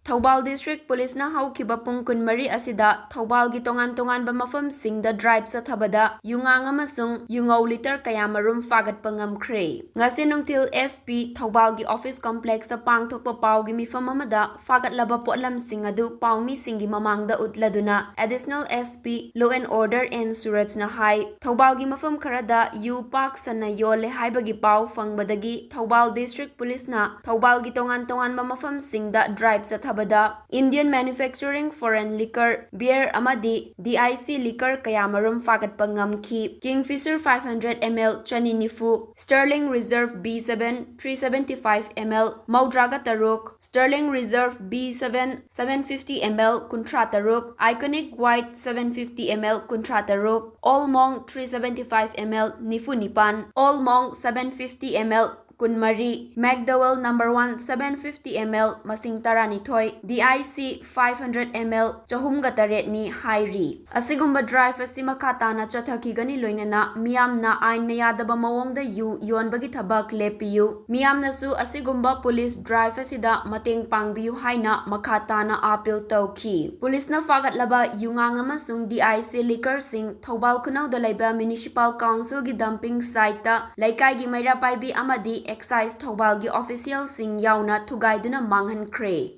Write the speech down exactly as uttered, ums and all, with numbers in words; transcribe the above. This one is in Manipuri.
ꯊꯧꯕꯥꯜ District Policeꯅ ꯍꯧꯈꯤꯕ ꯄꯨꯡ ꯀꯨꯟꯃꯔꯤ ꯑꯁꯤꯗ ꯊꯧꯕꯥꯜꯒꯤ ꯇꯣꯉꯥꯟ ꯇꯣꯉꯥꯟꯕ ꯃꯐꯝꯁꯤꯡꯗ drive ꯆꯠꯊꯕꯗ ꯌꯨꯉꯥꯡ ꯑꯃꯁꯨꯡ ꯌꯨꯉꯧ litre ꯀꯌꯥꯃꯔꯨꯝ ꯐꯥꯒꯠꯄ ꯉꯝꯈ꯭ꯔꯦ꯫ ꯉꯁꯤ ꯅꯨꯡꯊꯤꯜ S P ꯊꯧꯕꯥꯜꯒꯤ office complexꯇ ꯄꯥꯡꯊꯣꯛꯄ ꯄꯥꯎꯒꯤ ꯃꯤꯐꯝ ꯑꯃꯗ ꯐꯥꯒꯠꯂꯕ ꯄꯣꯠꯂꯝꯁꯤꯡ ꯑꯗꯨ ꯄꯥꯎꯃꯤꯁꯤꯡꯒꯤ ꯃꯃꯥꯡꯗ ꯎꯠꯂꯗꯨꯅ Additional S P Law and Order N Surajꯅ ꯍꯥꯏ, ꯊꯧꯕꯥꯜꯒꯤ ꯃꯐꯝ ꯈꯔꯗ ꯌꯨ ꯄꯥꯛ ꯁꯟꯅ ꯌꯣꯜꯂꯦ ꯍꯥꯏꯕꯒꯤ ꯄꯥꯎ ꯐꯪꯕꯗꯒꯤ ꯊꯧꯕꯥꯜ District Policeꯅ ꯊꯧꯕꯥꯜꯒꯤ ꯇꯣꯉꯥꯟ ꯇꯣꯉꯥꯟꯕ ꯃꯐꯝꯁꯤꯡꯗ drive ꯆꯠꯊꯕꯗ Indian Manufacturing Foreign Liquor, Beer ꯑꯃꯗꯤ D I C liquor ꯀꯌꯥꯃꯔꯨꯝ ꯐꯥꯒꯠꯄ ꯉꯝꯈꯤ꯫ Kingfisher five hundred M L ꯆꯅꯤ ꯅꯤꯐꯨ, Sterling Reserve B seven three seventy five M L ꯃꯧꯗ꯭ꯔꯥꯒ ꯇꯔꯨꯛ, Sterling Reserve B seven seven fifty M L ꯀꯨꯟꯊ꯭ꯔꯥ ꯇꯔꯨꯛ, Iconic White seven fifty M L ꯀꯨꯟꯊ꯭ꯔꯥ ꯇꯔꯨꯛ, Old Monk three seventy five M L ꯅꯤꯐꯨ ꯅꯤꯄꯥꯟ, Old Monk seven fifty M L ꯀꯨꯟꯃꯔꯤ, McDowell Number One seven fifty M L ꯃꯁꯤꯡ ꯇꯔꯥꯅꯤꯊꯣꯏ, D I C five hundred M L ꯆꯍꯨꯝꯒ ꯇꯔꯦꯠꯅꯤ ꯍꯥꯏꯔꯤ꯫ ꯑꯁꯤꯒꯨꯝꯕ drive ꯑꯁꯤ ꯃꯈꯥ ꯇꯥꯅ ꯆꯠꯊꯈꯤꯒꯅꯤ, ꯂꯣꯏꯅꯅ ꯃꯤꯌꯥꯝꯅ ꯑꯥꯏꯟꯅ ꯌꯥꯗꯕ ꯃꯑꯣꯡꯗ ꯌꯨ ꯌꯣꯟꯕꯒꯤ ꯊꯕꯛ ꯂꯦꯞꯄꯤꯌꯨ꯫ ꯃꯤꯌꯥꯝꯅꯁꯨ ꯑꯁꯤꯒꯨꯝꯕ police drive ꯑꯁꯤꯗ ꯃꯇꯦꯡ ꯄꯥꯡꯕꯤꯌꯨ ꯍꯥꯏꯅ ꯃꯈꯥ ꯇꯥꯅ appeal ꯇꯧꯈꯤ꯫ Policeꯅ ꯐꯥꯒꯠꯂꯕ ꯌꯨꯉꯥꯡ ꯑꯃꯁꯨꯡ D I C liquorꯁꯤꯡ ꯊꯧꯕꯥꯜ ꯈꯨꯅꯧꯗ ꯂꯩꯕ Municipal Councilꯒꯤ dumping siteꯇ ꯂꯩꯀꯥꯏꯒꯤ ꯃꯩꯔꯥ ꯄꯥꯏꯕꯤ ꯑꯃꯗꯤ Excise ꯊꯧꯕꯥꯜꯒꯤ officialꯁꯤꯡ ꯌꯥꯎꯅ ꯊꯨꯒꯥꯏꯗꯨꯅ ꯃꯥꯡꯍꯟꯈ꯭ꯔꯦ꯫